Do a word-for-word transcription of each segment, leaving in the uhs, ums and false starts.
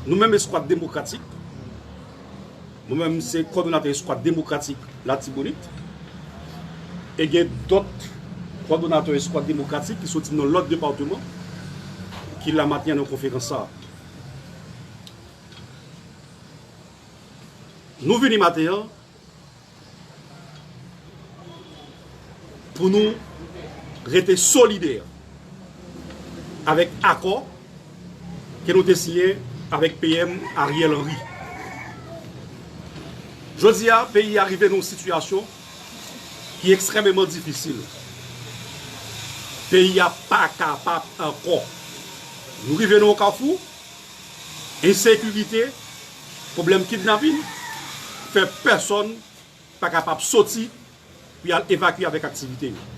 Nou menm Eskwad Demokratik, mwen menm se kòdonatè Eskwad Demokratik Latibonit, e gen dòt kòdonatè Eskwad Demokratik ki soti nan lòt depatman ki la maten an nan konferans sa a. Nou vini maten an pou nou rete solidè avèk akò ke nou te siyen avèk P M Ariel Henry. Jodi a, peyi a rive nan yon sitiyasyon ki ekstrèmeman difisil. Peyi a pa kapab ankò. Nou rive nan yon kafou, ensekirite, pwoblèm kidnapin, fè pèsonn pa kapab soti pou y al evakye avèk aktivite yo.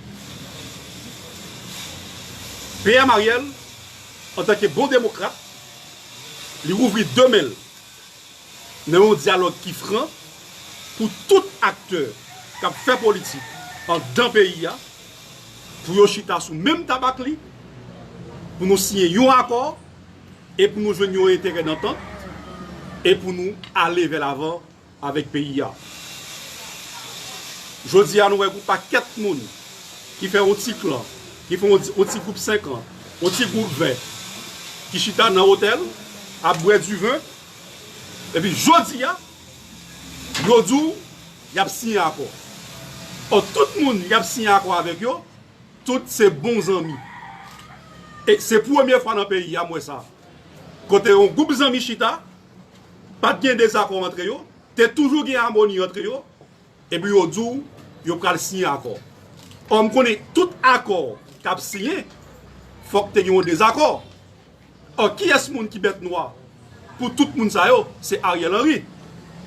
P M Ariel, antanke bon demokrat, li ouvri de men l nan yon dyalòg ki fran pou tout aktè k ap fè politik anndan peyi a, pou yo chita sou menm tab ak li, pou nou siyen yon akò, e pou nou jwenn yon enterè dantant, e pou nou ale vè lavan avèk peyi a. Jodi a, nou wè gon pakèt moun ki fè yon ti klan, ki fè yon ti, yon ti gwoup senkant, yon ti gwoup ven, ki chita nan otèl, ap bwè diven, epi jodi a, yo di w y ap siyen akò. Ò, tout moun y ap siyen akò avèk yo, tout se bon zanmi. E se premye fwa nan peyi a m wè sa. Kote yon gwoup zanmi chita, pa t gen dezakò antre yo, te toujou gen amoni antre yo, epi yo di w yo pral siyen akò. Ò, m konnen tout akò k ap siyen, fòk te gen yon dezakò. Ò, kiyès moun ki bèt nwa pou tout moun sa yo? Se Ariel Henry.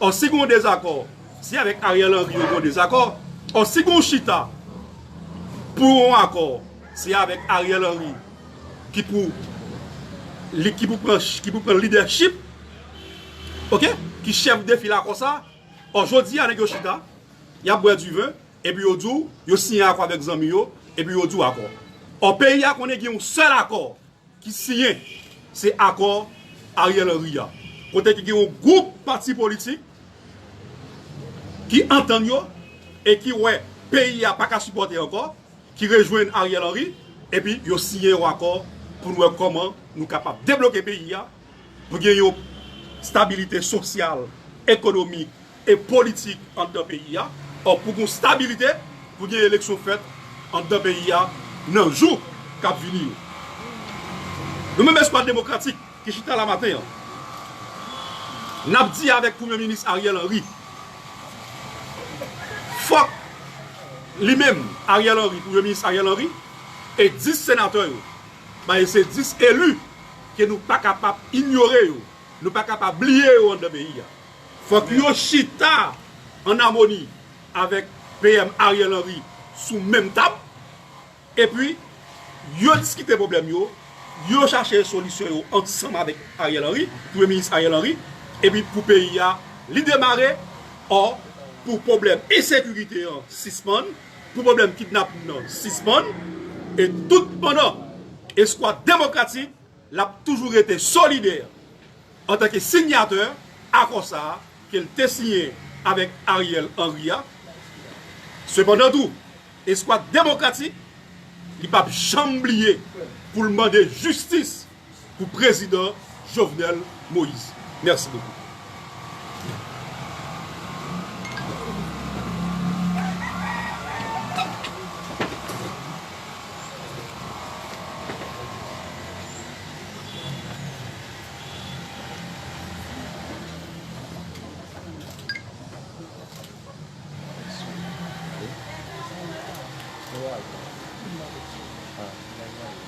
Ò, si gen yon dezakò, se avèk Ariel Henry yo gen yon dezakò. Ò, si gen yon chita pou yon akò, se avèk Ariel Henry ki pou li, ki pou pran, ki pou pran lidèchip, oke, ki chèf de fil akò sa. Ò, jodi a, nèg yo chita, y ap bwè diven, epi yo di w yo siyen akò avèk zanmi yo, epi yo di w akò. Ò, peyi a konnen gen yon sèl akò ki siyen, se akò Ariel Henry a. Kote ki gen yon gwoup pati politik ki antann yo e ki wè peyi a pa ka sipòte ankò, ki rejwenn Ariel Henry, epi yo siyen yon akò pou nou wè kòman nou kapab debloke peyi a, pou gen yon stabilite sosyal, ekonomik e politik anndan peyi a. Ò, pou gen stabilite, pou gen eleksyon fèt anndan peyi a nan jou k ap vini yo. Nou menm Eskwad Demokratik ki chita la maten an, n ap di avèk Premye Minis Ariel Henry, fòk li menm, Ariel Henry, Premye Minis Ariel Henry, e dis senatè yo, paske se dis eli ke nou pa kapab inyore yo, nou pa kapab bliye yo anndan peyi a. Fòk yo chita an amoni avèk P M Ariel Henry sou menm tab, epi yo diskite pwoblèm yo, yo chache solisyon yo ansanm avèk Ariel Henry, Premye Minis Ariel Henry, epi pou peyi a, li demare, ò, pou pwoblèm ensekirite an sispann, pou pwoblèm kidnapin nan sispann, e tout pandan Eskwad Demokratik l ap toujou rete solidè antanke sinyatè akò sa a ke l te siyen avèk Ariel Henry a. Sepandan tou, Eskwad Demokratik, li p ap janm bliye pou l mande jistis pou Prezidan Jovenel Moïse. Mèsi bokou.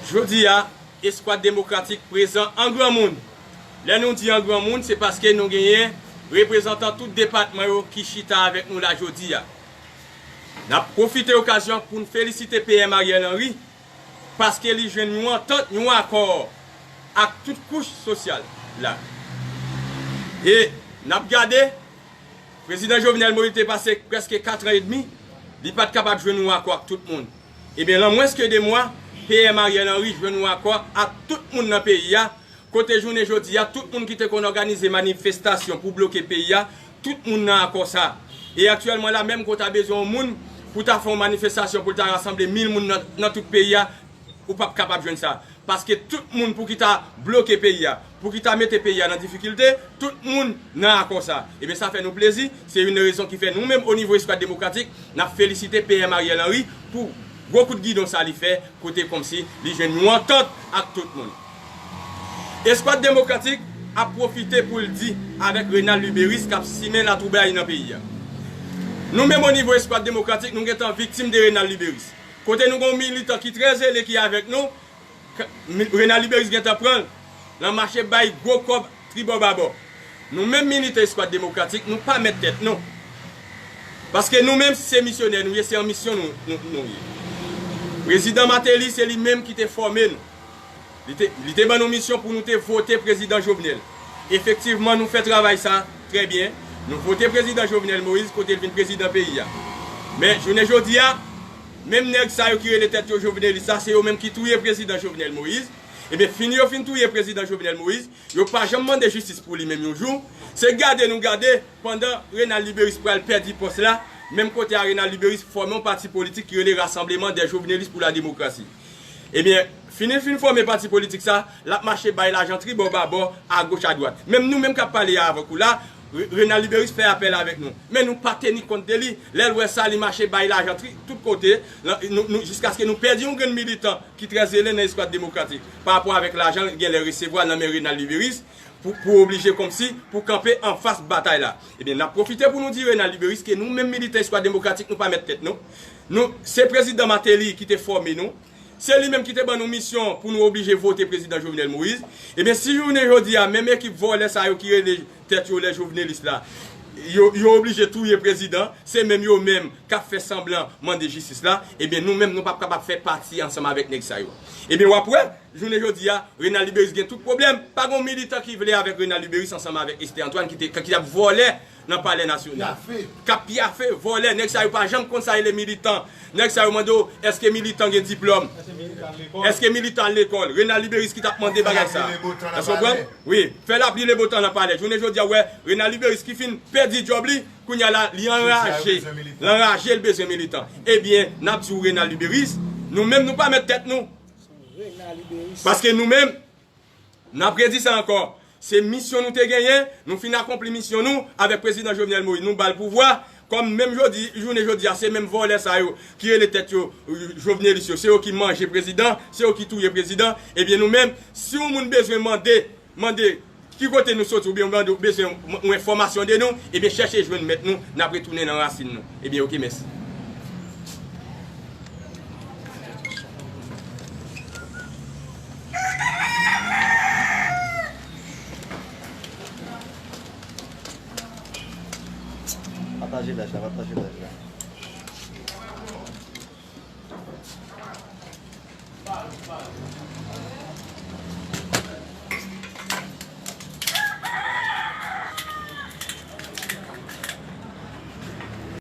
Jodi a, Eskwad Demokratik prezan an granmoun. Lè nou di an granmoun, se paske nou genyen reprezantan tout depatman yo ki chita avèk nou la jodi a. N ap pwofite okazyon pou n felisite P M Ariel Henry, paske li jwenn yon antant, yon akò ak tout kouch sosyal la. E n ap gade, Prezidan Jovenel Moïse te pase prèske kat an edmi, li pa t kapab jwenn yon akò ak tout moun. Ebyen, lan mwens ke de mwa, P M Ariel Henry jwenn yon akò ak tout moun nan peyi a, Kote jounen jodi a, tout moun ki te konn òganize manifestasyon pou bloke peyi a, tout moun nan akò sa. E aktyèlman la, menm ke w ta bezwen yon moun pou ta fè yon manifestasyon, pou l ta rasanble mil moun nan, nan tout peyi a, ou p ap kapab jwenn sa. Paske tout moun pou ki ta bloke peyi a, pou ki ta mete peyi a nan difikilte, tout moun nan akò sa. Ebyen, sa fè nou plezi. Se youn nan rezon ki fè nou menm, o nivo Eskwad Demokratik, n ap felisite P M Ariel Henry pou gwo kout gidon sa li fè, kote kòmsi li jwenn yon antant ak tout moun. Eskwad Demokratik ap pwofite pou l di avèk Renald Luberice k ap simen latwoublay nan peyi a. Nou menm, o nivo Eskwad Demokratik, nou gentan viktim de Renald Luberice. Kote nou gen yon militan ki trè zele ki avèk nou, K-, mi-, Renald Luberice gentan pran l nan mache bay gwo kòb tribò babò. Nou menm militan Eskwad Demokratik, nou pa mèt tèt nou. Paske nou menm se misyonè nou ye, se an misyon nou, nou, nou ye. Prezidan Martelly, se li menm ki te fòme nou. Li te, li te ban nou misyon pou nou te vote Prezidan Jovenel. Efektivman, nou fè travay sa trè byen. Nou vote Prezidan Jovenel Moïse kote l vin prezidan peyi a. Men, jounen jodi a, menm nèg sa yo ki rele tèt yo jovenelis la, se yo menm ki touye Prezidan Jovenel Moïse. Ebyen, fini yo fin touye Prezidan Jovenel Moïse, yo pa janm mande jistis pou li menm yon jou. Se gade nou gade, pandan Renald Luberice pral pèdi pòs la, menm kote a Renald Luberice fòme yon pati politik ki rele Rassemblement des Jovenelistes pour la Démocratie. Ebyen, fini l fin fòme pati politik sa, l ap mache bay lajan tribò babò, agoch adwat. Menm nou menm k ap pale a avèk ou la, Re-, Renald Luberice fè apèl avèk nou. Men nou pa teni kont de li. Lè l wè sa, li mache bay lajan tri-, tout kote. Lan-, nou, nou, jiskaske nou pèdi yon grenn militan ki trè zele nan Eskwad Demokratik. Pa rapò avèk lajan l genlè resevwa nan men Renald Luberice pou, pou oblije kòmsi, pou kanpe anfas batay la. Ebyen, n ap pwofite pou nou di Renald Luberice ke nou menm militan Eskwad Demokratik, nou pa mèt tèt nou. Nou, se Prezidan Martelly ki te fòme nou. Se li menm ki te ban nou misyon pou nou oblije vote Prezidan Jovenel Moïse. Ebyen, si jounen jodi a, menm ekip vòlè sa yo ki rele tèt yo lè jovenelis la, yo, yo oblije touye prezidan, se menm yo menm k ap fè sanblan mande jistis la, ebyen, nou menm, nou p ap kapab fè pati ansanm avèk nèg sa yo. Ebyen, w ap wè, jounen jodi a, Renald Luberice gen tout pwoblèm. Pa gen yon militan ki vle avèk Renald Luberice ansanm avèk Esther Antoine ki te, ki t ap vòlè nan Palè Nasyonal. K ap pyafe, vòlè. Nèg sa yo pa janm konn sa rele militan. Nèg sa yo mande w, èske militan gen diplòm? Èske militan al lekòl? Renald Luberice ki t ap mande bagay sa. Èske w konprann? Wi, fè lapli lebotan nan palè. Jounen jodi a, w wè, Renald Luberice ki fin pèdi djòb li, kounye a la, li anraje. L anraje, l bezwen militan. Ebyen, n ap di w Renald Luberice, nou menm nou pa mèt tèt nou. Paske nou menm, n ap redi sa ankò. Se misyon nou te genyen, nou fin akonpli misyon nou avèk Prezidan Jovenel Moïse. Nou ba l pouvwa, kòm menm jodi, jounen jodi a, se menm vòlè sa yo ki rele tèt yo, euh, jovenelis yo, se yo ki manje prezidan, se yo ki touye prezidan. Ebyen nou menm, si yon moun bezwen mande, mande ki kote nou soti oubyen mande w bezwen yon, yon enfòmasyon de nou, ebyen chèche jwenn mèt nou, n ap retounen nan rasin nou. Ebyen, oke, mèsi. Pataje live la, pataje live la.